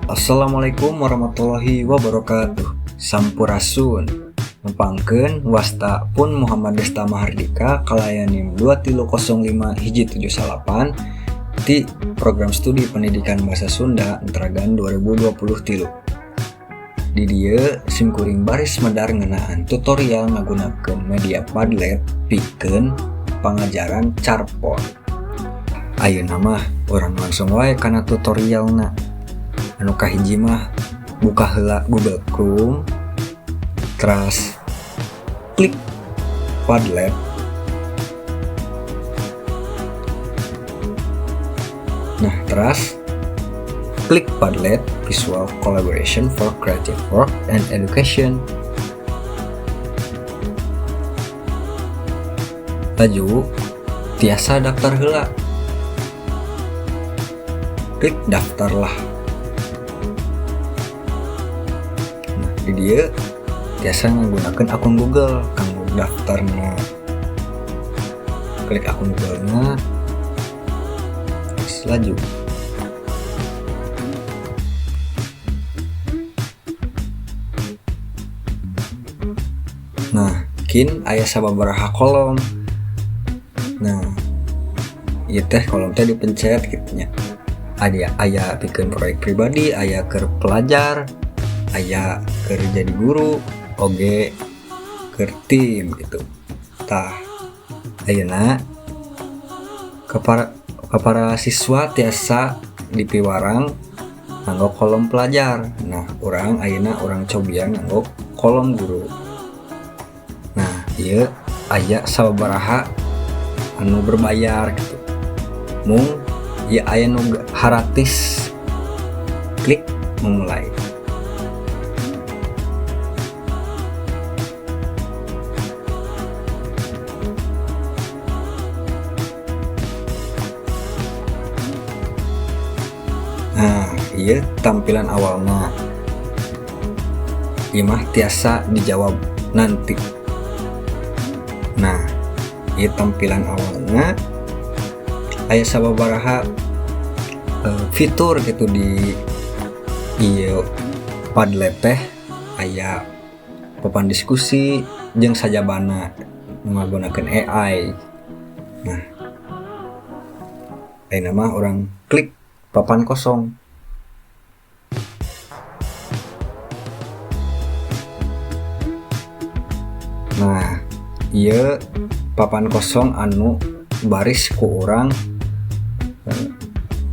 Assalamualaikum warahmatullahi wabarakatuh. Sampurasun. Nepangkeun wasta pun Muhammad Desta Mahardika kalayan NIM 2305179 ti program studi pendidikan bahasa Sunda Entragan 2023. Di dieu simkuring baris medar ngeunaan tutorial ngagunakeun media Padlet pikeun pangajaran carpon. Ayeuna mah urang langsung wae kana tutorialna. Anu kahiji mah buka heula Google Chrome, teras klik Padlet. Nah, teras klik Padlet Visual Collaboration for Creative Work and Education. Laju tiasa daftar heula. Klik daftarlah. Nah, di dieu tiasa menggunakan akun Google kanggo daftarna. Klik akun Google-na. Terus laju. Nah, kin aya sababaraha kolom. Nah, ieu teh kolom teh dipencet kitu nya. Aya pikeun proyek pribadi, aya keur pelajar, aya keur jadi guru, oge keur tim gitu. Tah, ayeuna ka para siswa tiasa dipiwarang nganggo kolom pelajar. Nah, urang ayeuna urang cobian nganggo kolom guru. Nah, ieu aya sababaraha anu berbayar gitu. Mung ieu aya nu haratis. Klik memulai. Nah, ieu tampilan awalna. Ieu mah tiasa dijawab nanti. Nah, ieu tampilan awalna. Aya sababaraha fitur gitu di ieu Padlet teh, aya papan diskusi jeung sajabana ngagunakeun AI. Nah, ayeuna mah urang klik papan kosong. Nah, ieu papan kosong anu baris ku urang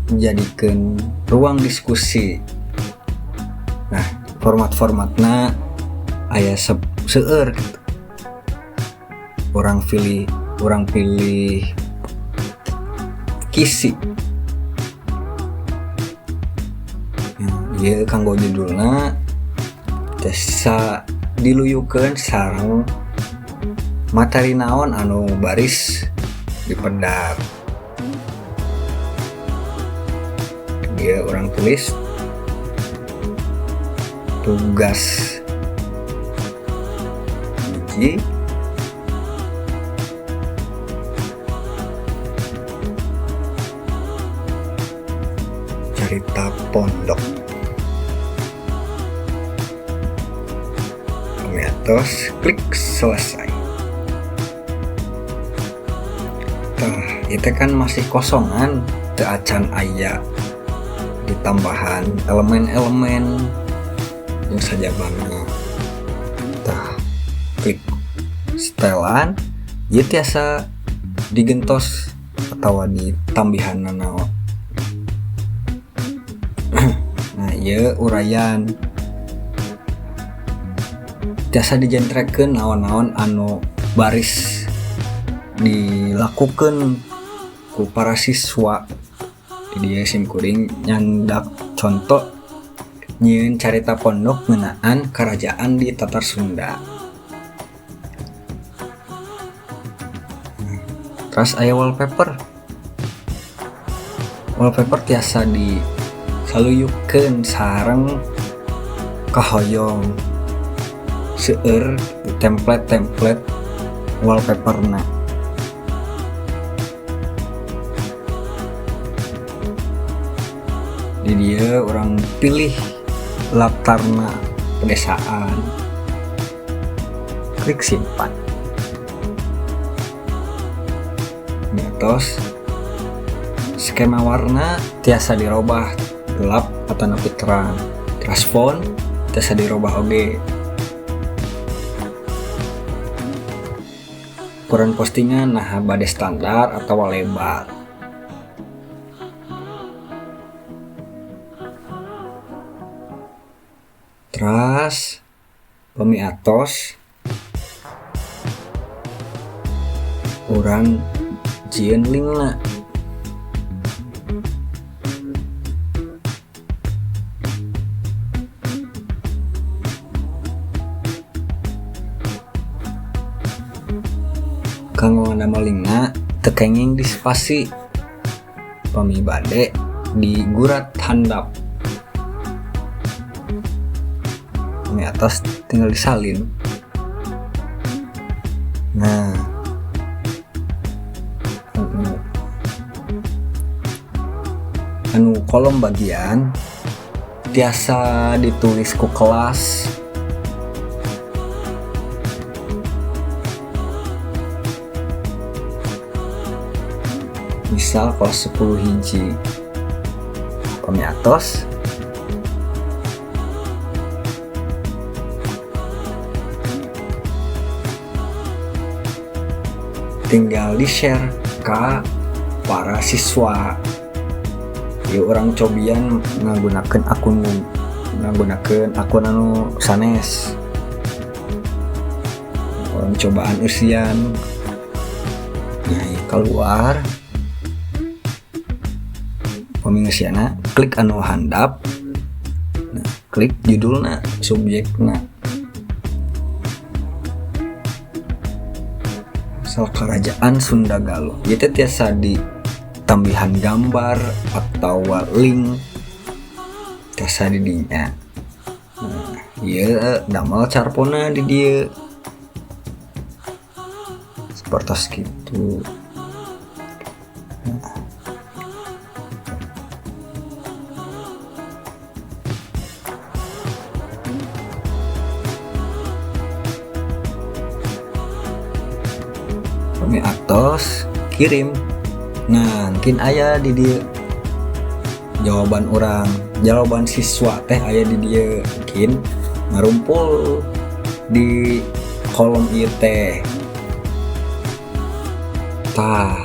jadikeun ruang diskusi. Nah, format-formatna aya seueur gitu. Urang pilih kisi. Nah, ieu kanggo judulna tiasa diluyukeun sareng materi naon anu baris dipedar. Dia orang tulis tugas hiji cerita pondok. Terus klik selesai. Tah, itu kan masih kosongan, teu acan aya ditambahan elemen-elemen yang sajabana. Tah, klik setelan, ieu tiasa digentos atau ditambihan naon. Nah, ieu uraian tiasa dijentrekeun naon-naon anu baris dilakukeun ku para siswa. Di dieu simkuring nyandak contoh nyieun carita pondok ngeunaan kerajaan di Tatar Sunda. Terus aya wallpaper. Wallpaper tiasa disaluyukeun sareng kahoyong. Seueur template-template wallpaperna. Di dieu urang pilih latarna pedesaan, klik simpan. Tos skema warna tiasa dirobah gelap atau nepi terang. Teras font tiasa dirobah oge. Ukuran postingan nah bade standar atau lebar. Teras pemi atos urang jieun linkna. Kanggo ngadamel linkna teu kenging di spasi, pami bade digurat handap. Pami atos tinggal disalin. Nah, anu kolom bagian tiasa ditulis ku kelas. Misal kelas 10 hiji. Pami atos tinggal di-share ke para siswa. Ya orang cobian ngagunakeun akun anu sanes. Orang cobaan eusian. Nah, ya keluar. Pami ngeusiana klik anu handap. Nah, klik judulna, subjekna. Misal Kerajaan Sunda Galuh. Ieu teh tiasa ditambihan gambar atau link tiasa di dinya. Nah, ieu damel carpona di dieu. Sepertos kitu. Nah. Pami atos kirim. Nah, mungkin aya di dieu jawaban orang, jawaban siswa teh aya di dieu, mungkin ngarumpul di kolom ieu teh. Tah,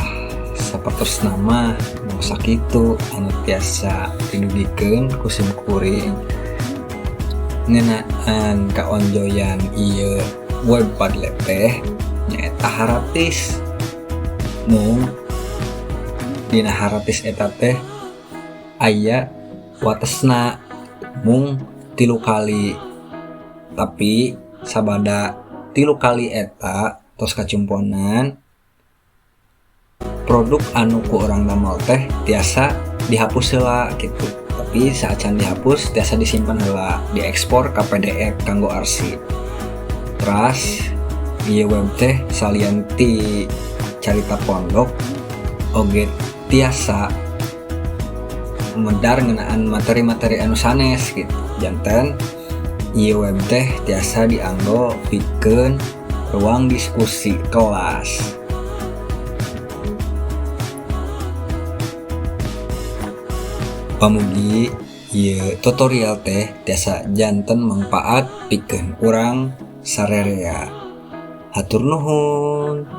sapertos nama nu sakitu anu tiasa didugikeun ku sim kuring ngeunaan kaonjoyan ieu web Padlet teh nyaeta haratis. Mung dina haratis eta teh aya watesna mung 3 kali, tapi sabada 3 kali eta tos kacumponan produk anu ku urang damel teh tiasa dihapus heula gitu. Tapi saacan dihapus tiasa disimpan heula, diekspor ka PDF kanggo arsip. Teras ieu web teh salian ti carita pondok oge tiasa medar ngeunaan materi-materi anu sanes gitu. Janten ieu web teh tiasa dianggo pikeun ruang diskusi kelas. Pamugi ieu tutorial teh tiasa janten mangpaat pikeun urang sarerea. Hatur nuhun.